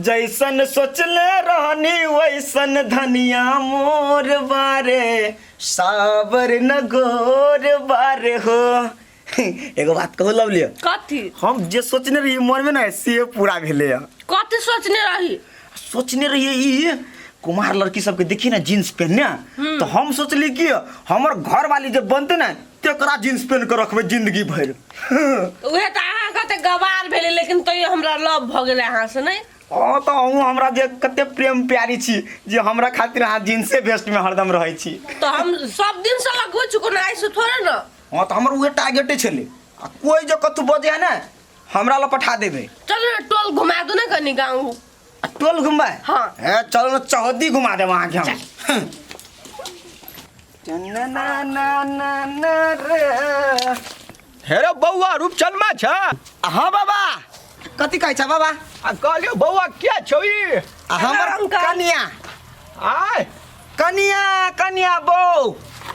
जैसन सोचले रहनी वैसन धनिया मोर बारे साबर न गोर बारे हो। एगो बात कहू लवली? कथी? हम जे सोचने रही मन में ना से पूरा भेलै। कथी सोचने रही? सोचने रहिए ई कुमार लड़की सबके देखी ना जींस पहनने, तो हम सोचली कि हमर घर वाली जब बनते ना तेकरा जींस पहन के रखबे जिंदगी भर। उहे तऽ अहाँ कते गवार भेलै, लेकिन तैयो हमरा लव भऽ गेलै अहाँ से। नहि ओ तऽ अहूँ हमरा जे कते प्रेम प्यारी छी जे हमरा खातिर अहाँ जींसे वेस्ट में हरदम रहै छी। तऽ हम सब दिन से लगबै छी, कोनो आइ से थोड़े ने। हाँ, तऽ हमर उहे टारगेटे छलै आ कोई जे कतहु बजे है ना हमरा लग पठा देबै। चलू ने टोल घुमा दू ने कनि गाँव। आ टोल घुमबै? हाँ। ए चलू ने चौहद्दी घुमा देब अहाँके हम। ना ना ना ना ना रे। हे रे बौआ, रूपचनमा छ? हाँ बाबा, कथी कहै छ बाबा? आ कहलियौ बौआ, के छौ ई? आ हमर अंकल। कनिया। आय? कनिया, कनिया बौ।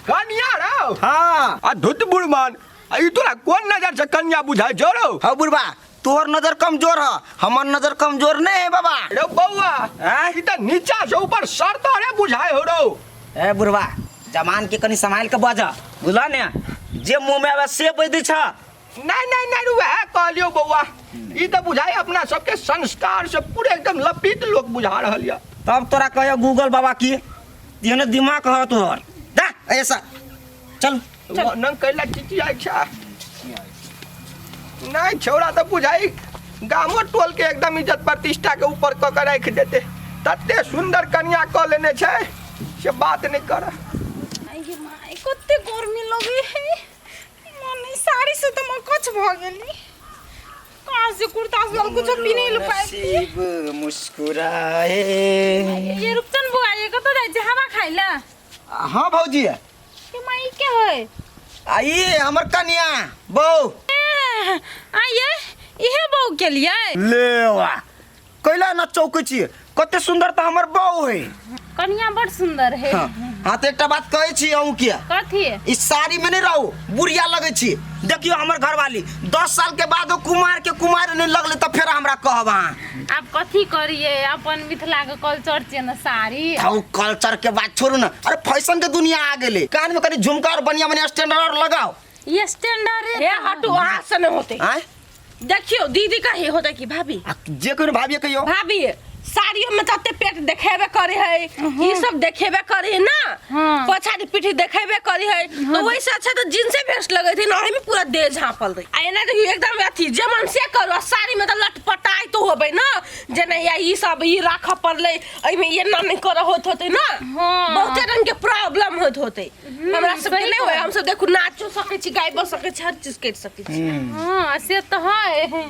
कनिया रौ? हाँ। आ धुत बुड़मान, आ ई तोरा कोन नजर से कनिया बुझाइ छौ रौ? हौ बुढ़बा, तोहर नजर कमजोर ह, हमर नजर कमजोर नहीं है बाबा। रे बौआ, आँय? ई तऽ नीचा से ऊपर सर तरे बुझाइ हो रौ। ए बुढ़बा, जमान के कनि संभाल के बज, बुझल ने? जे मुंह में आवे से बज दै छ। नहीं नहीं नहीं, वएह कहलियौ बौआ, ई तऽ बुझाइ अपना सबके संस्कार से पूरे एकदम लपित लोक बुझा रहल यऽ। तब तोरा कहियो गूगल बाबा की एहने दिमाग ह तोहर। जा ऐसा चल। नंग कैला चिचियाइ छै? नहीं छौड़ा तऽ बुझाइ गामो टोल के एकदम इज्जत प्रतिष्ठा के ऊपर कऽ के राखि देते, तते सुंदर कनिया कऽ लेने छै से बात नहीं कर। आइ माय, कते गर्मी लगे है। मन ई साड़ी से तऽ मकछ भऽ गेली। कहाँ से कुर्ता से कुछो पिन्हे लू पाइ। नसीब मुस्कुराए। ये रूपचंद बुआ, ये कतऽ जाइ छै हवा खाइ ला? हाँ भौजी। के माई के होय? आ ई हमर कनिया बहू। ए, आ ये इहे बहू के लिए? ले वा, कैला न चौकै छी, कते सुंदर तऽ हमर बहू है। कनिया बड़ सुंदर है। हाँ हाँ, तऽ एकटा बात कहै छी अहूँ के। कथी? ई साड़ी में नहीं रहू, बुढ़िया लगै छी। देखियो हमर घरवाली 10 साल के बाद कुमार के कुमार नहीं लगले तऽ फेर हमरा कहब अहाँ। आब कथी करिए, अपन मिथिला के कल्चर छै ने साड़ी। हौ कल्चर के बात छोड़ू ना, अरे फैशन के दुनिया आ गेलै। कान में कनी झुमका और बढ़िया बढ़िया स्टैंडर्ड और लगाओ। ये स्टैंडर्ड हे हटू, अहाँ से नहि होतै। आँय? देखियौ दीदी कही होतै कि भाभी? आ जे कोनो भाभी कहियो। भाभी, साड़ियो में तते पेट देखेबे करे है, ई सब देखेबे करे है ना। हाँ। पछाड़ी पीठी देखेबे करे है, तो वैसे अच्छा तो जींसे भेस्ट लगे थे ना, में पूरा देह झाँपल रहे। आ एना देखियो एकदम अथी जे मन से करू, आ साड़ी में तो लटपटाई तो होबे ना, जेना या ई सब ई राखऽ पड़लै, एहिमे एना नहि करऽ होत होतै ना। हाँ। बहुते रंग के प्रॉब्लम होत होतै। हमरा सबके सही नहि होय, कहै। हम सब देखू नाचो सकै छी, गाइबो सकै छी, हर चीज करि सकै छी। हाँ से तऽ है।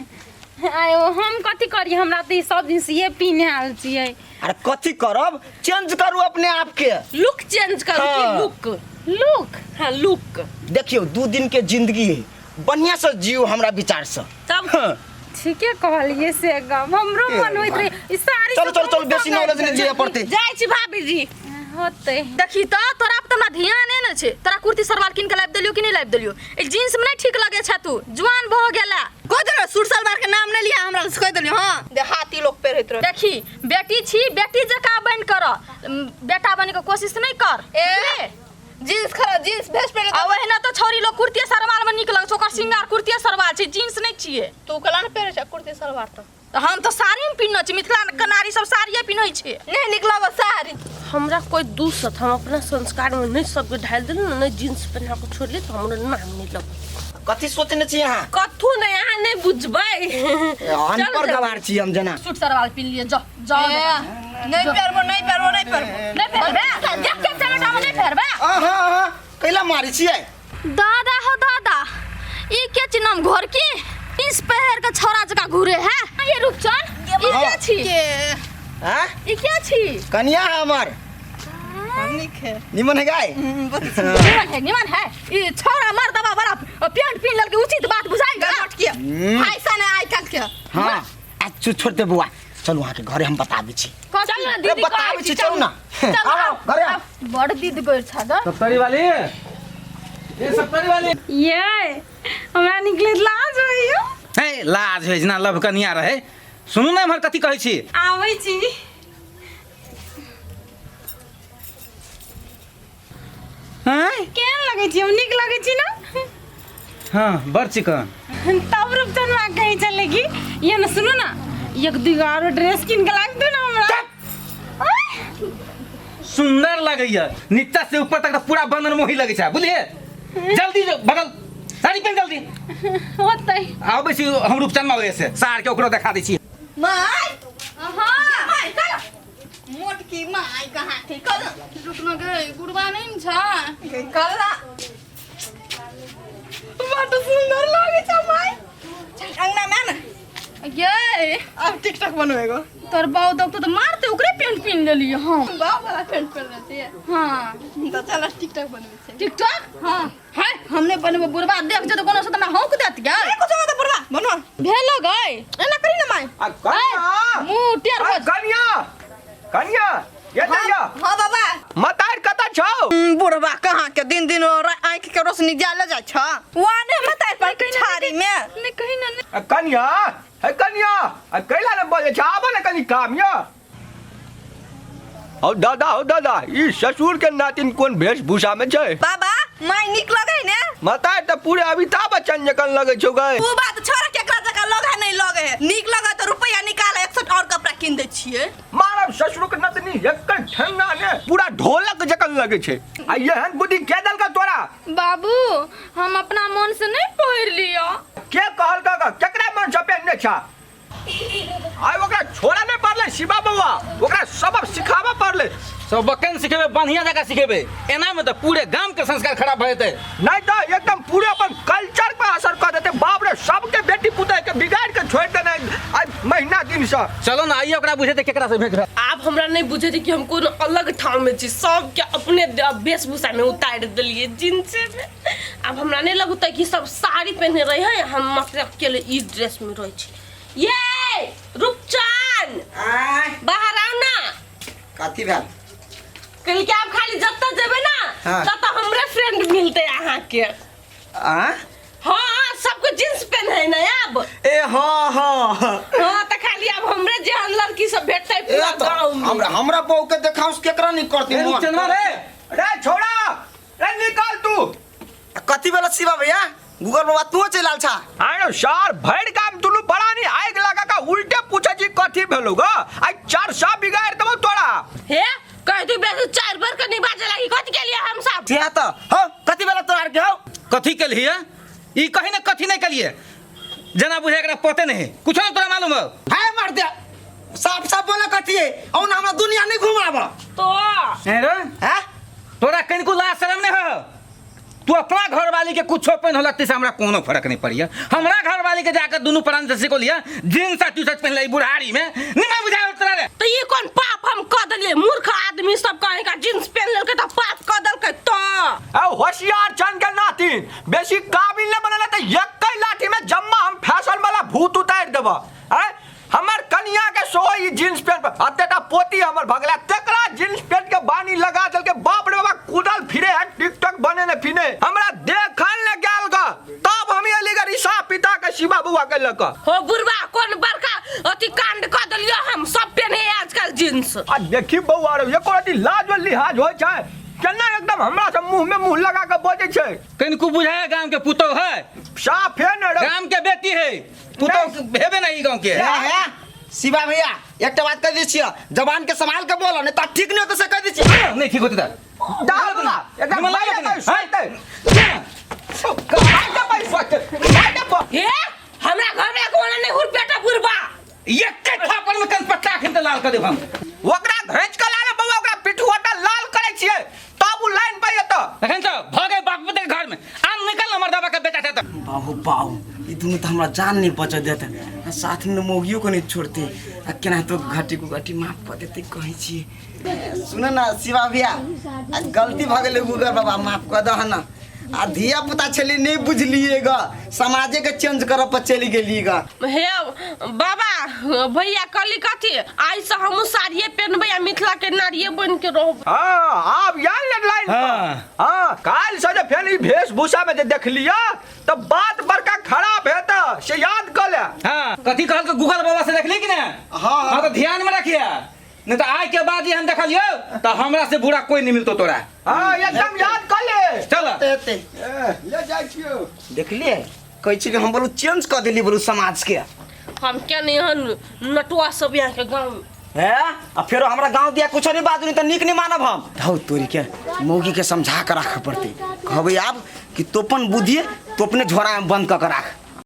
आयो हम कथी करी, हमरा तऽ ई सब दिन से ये पिन्ह आयल छियै। अरे कथी करब, चेंज करू अपने आप के। लुक चेंज करू की? हाँ। लुक। लुक? हाँ लुक। देखियौ 2 दिन के जिंदगी है, बढ़िया से जियो हमरा विचार से। तब हाँ। ठीके कहलिए से गप, हमरो मन होइत रहे ई साड़ी। चलो चलो चलो, बेसी नॉलेज नहीं दिया पड़ते। जाइ छी भाभी जी। होतै। देखी तऽ तोरा पर तऽ हमरा ध्याने ने छै। तोरा कुर्ती सलवार कीन के लाबि देलियौ कि नहि लाबि देलियौ? ई जींस में नहि ठीक लगे छै, तू जुआन भऽ गेला। कह देलियौ सूट सलवार के नाम नहि लिया हमरा से, कह देलियौ। हाँ देहाती लोग पहिरैत रहे। देखी बेटी छी, बेटी जकाँ बनि कर, बेटा बनि के कोशिश नहि कर। ए जींस खरा जींस भेस्ट पहिरे। आ ओहिना तऽ छौरी लोग कुर्ती सलवार में नीक लगै छै, ओकर श्रृंगार कुर्ती सलवार छै, जींस नहि छियै। तू कला ने पहिरे छै कुर्ती सलवार? तऽ तऽ हम तऽ साड़ी में पिन्हने छी, मिथिला के नारी सब साड़िये पिन्है छै। नहि नीक लागत साड़ी हमरा। कोई दूसत, हम अपना संस्कार में नहीं सबके ढाल देलू ने, नहीं जींस पहना के छोड़ली तो हमरा नाम नहीं लगत। कथी सोचने छी अहाँ? कथू नहीं, अहाँ नहीं बुझबै। अनपढ़ गवार छी हम जेना। सूट सलवार पिन्ह लिअ, जाओ जाओ। ए, नहीं पहिरबो, नहीं पहिरबो, नहीं पहिरबो। नहि पहिरबे? देख के चमेटा में नहि पहिरबे? अहाँ अहाँ कैला मारै छियै? दादा हो दादा, ई के छी नाम घर की जींस पहिर के छौड़ा जकाँ घूरे है? ये रूपचन, ई के छी? के? हाँ? ई के छी? कनिया है हमर। नीक है। निमन है गाय। निमन है, निमन है। ई छौड़ा मर्दबा बड़ा पैंट पिन्ह लेलकै, उचित बात बुझाइ गेल? गलत किया फैशन है आइ काल्हि के। हाँ आ छोड़ दे बुआ, चलू अहाँके घरे हम बताबै छी। चल ना अरे दीदी, बताबै छी, चलू ना। चल, आओ घरे आओ। बड़ दीद गोर छ ग। सप्तरी वाली, ए सप्तरी वाली। ये हमरा निकले लाज होइयो। हे लाज होइ जेना लव कनिया रहे। सुनू ने एम्हर कथी कहै छी। आबै छी। आँय? केहन लगै छी हम? नीक लगै छी ना? हाँ, बड़ चिकन। तब रूपचन माँ कहै छलै कि ये ना सुनू ना, एक दूगो आरो ड्रेस कीन के लाबि दू ना हमरा। आँय? सुंदर लगैया, नीचा से ऊपर तक तऽ पूरा बंदर मोही लगै छै, बुझलिए? जल्दी जो बदल साड़ी पहन जल्दी। होतै। आबै छी हम रूपचन मावे से सार के ओकरो देखा दै छी। माय, हाँ माय, चल मोटकी माय कहाँ थी? कल रुकना गे, गुड़बा नहीं न छ। कल बड सुंदर लागे छ माय। चल अंगना में ना। ये अब टिकटॉक बनबेगो। तोर बाऊ दौगतो तो मारते, ओकरे पेंट पिन लेलिए हम। बाऊ वाला पेंट पहन लेती है। हाँ। तो चल टिकटॉक बनबे छै। टिकटॉक? हाँ। है, हमने बनबे, बुढ़बा देख जे तो कोनो से त हमरा हौंक देत गे। ए, कुछ मत बुढ़बा बनवा। भेलो गई। एना करी ना माय। आ कनिया, मुंह टेढ़ आ हो। कनिया, कनिया ये दैया। हाँ बाबा। मतार कत छौ? बुढ़बा कहाँ के दिन दिन और आँख के रोशनी जाले जाइ छ। वाने मतार पर छाड़ी में। नहीं कहीं ना नहीं। आ कनिया, हे कनिया, आ कैला ने बजे छ? आबो ने कनी काम य। हौ दादा, हौ दादा, ई ससुर के नातिन कोन वेशभूषा में छै? बाबा माय नीक लगे ने? मतार त पूरे अमिताभ बच्चन जकन लगे छौ गए। उ बात छोड़, केकरा जका लगे नहीं लगे है। नीक लगे त रुपया निकाल 100 और कपड़ा किन दे छिए। मारब ससुर के नतनी एकर ठेंगा ने पूरा ढोलक जकन लगे छै। आ एहन बुद्धि के देलका तोरा? बाबू हम अपना मन से नहीं पहिर लियो। के कहलका गा? केकरा मन से पहिरने छा? आइ ओकरा छोड़ा नहीं पड़ले शिवा बउआ, ओकरा सबक सिखाबऽ पड़ले। सबक केन सिखेबे? बढ़िया जगह सिखेबे, एना में तो पूरे गांव के संस्कार खराब भऽ जेतै। नहीं तो एकदम पूरे अपन कल्चर पर असर कर देते। बाप रे, सबके बेटी पुतह के बिगाड़ के छोड़ देने आइ महीना दिन से। चलो ना आइए ओकरा बुझेते केकरा से भेंट भेल। आब हमरा नहीं बुझे छै कि हम कोनो अलग ठाम में छी, सबके अपने वेशभूषा में उतारि देलिए जींसे में। आब हमरा नहीं लगतै कि सब साड़ी पहने रहे है, हम मात्र अकेले ई ड्रेस में रहै छी। ये रूपचन आय। बाहर आओ ना। कथी भेल? कल के आप खाली जत्ता जेबे ना, हाँ। तत्ता हमरे फ्रेंड मिलते अहाँ के। आ? हाँ, सबके जींस पहने है ना अब। ए हाँ हाँ हाँ तो खाली अब हमरे जेहन लड़की सब भेटते ए पूरा तो गांव में। हमरा हमरा बहू के देखाउस केकरा नहीं करती? ए, रूपचनवा रे। रे छोड़ा रे, निकाल तू। कथी भेल शिवा भैया? गूगल बाबा तू चलि आयल छा? आयो सार भरि गाम दुनू परानी आगि लगा के उल्टे पूछे छी कथी भेलौ ग? आइ चार सौ बिगाड़ देबौ तोरा। हे कह तू बेसी चार बार के नहीं बाजे लागी, कथी के लिए हम सब? से त हौ कथी भेल तोरा आर के हौ? कथी के लिए? ई कहीं ने कथी नहीं कलिए, जना बुझे एकरा पते नहीं, कुछ नहीं तोरा मालूम हो। है मार दे, साफ साफ बोला कथी है औन हमरा दुनिया नहीं घुमाब। तो हैं रे? हैं? तोरा कनिको लाज शरम नहीं हो? तू अपना घरवाली के कुछो पहन होला से हमरा कोनो फर्क नहीं पड़िया। हमरा घरवाली के जाकर दुनू प्राण से सिको लिया जींस आ टी-शर्ट पहन ले बुढ़ारी में निमा बुझाओ तोरा रे। तो ये कौन पाप हम क देलिए? मूर्ख आदमी सब कहे का जींस पहन लेलकै त पाप क देलकै तो। आ होशियार चन के नातिन बेसी काबिल न बनले त एक्के लाठी में जम्मा हम फैशन वाला भूत उतार देब। आय हमर कनिया के सो ई जींस पैंट पर अतेटा पोती हमर भगला तेकरा जींस पैंट के बानी लगा देल के बाप रे बाबा कूदल फिरे है टिकटॉक बने ने फिने हमरा देखल ने गेल ग तब हम एली ग रिसा पिता के शिवा बुआ के लक। हो बुढ़वा कोन बड़का अथी कांड क देलियो हम सब पेन्हे आजकल जींस। आ देखी बौआ रे एको रति लाज और लिहाज होय छै केना एकदम हमरा से मुंह में मुंह लगा के बजै छै। कनिको बुझाय गाम के पुतोह है साफे ने रे। गाम के बेटी है पुतोह हेबे नहीं गांव के। हे हे शिवा भैया एकटा बात कह दै छियै, जबान के संभाल के बोलो नहीं त ठीक नहीं होते से कह दै छियै। नहीं ठीक होते त दाल बना एकदम निमन लागत मारे नहीं। सोचते मारे भाई सोचते मारे बा। हे हमरा घर में कोनो नहीं हुर बेटा बुढ़वा एक थापड़ में कन पट्टा खिन त लाल कर देब हम। ओकरा घैच के लाले बौआ ओकरा पिठुआटा लाल करै छियै तब उ लाइन पे एतऽ। एखन त भऽ गेल बाप पुते के घर में आम निकल न मर्दाबा के बेटा छै त। बाबू बाबू ई दुनू त हमरा जान नहीं बच देत आ साथ में मौगियो को नहीं छोड़ते आ केना तो घटी को घटी माफ कऽ देते कहै छी। सुन ना शिवा भैया आ गलती भऽ गेलै गूगल बाबा माफ कऽ दह न। आ धिया पुता छली नहीं बुझलिए ग, समाजे के चेंज करऽ पर चली गेली ग। हे बाबा भैया कहली कथी आइ से हमहूँ साड़िए पहनबै आ मिथिला के नारिये बन के रहबै। हाँ, आब याद लैंडलाइन पर। हाँ। हाँ, काल्हि से जे फेर ई वेशभूषा में जे देखलियै तऽ बात बड़का खराब हेतै से याद कऽ ले। हाँ, कथी कहल के गूगल बाबा से देखली कि ना? हाँ। हाँ, तो ध्यान में रखिए, नहीं तो आय के बाद ये हम देखलियो तो हमरा से बुरा कोई नहीं मिलतो तोरा। हाँ, एकदम याद कऽ ले। चल। हेतै। ए, ले जाइ छियौ। देखलिए कहै छी कि हम बोलू चेंज कऽ देली बोलू समाज के। हम क्या नहीं हन नटुआ सब यहाँ के गाँव में। है आ फेरो हमरा गांव दिया कुछो नहीं बाजू नहीं तो नीक नहीं मानब हम। धौ तोरी के मौगी के समझा के राखे पड़तै, कहबै आब कि तोपन बुद्धि तो अपने झोरा में बंद कऽ के राख।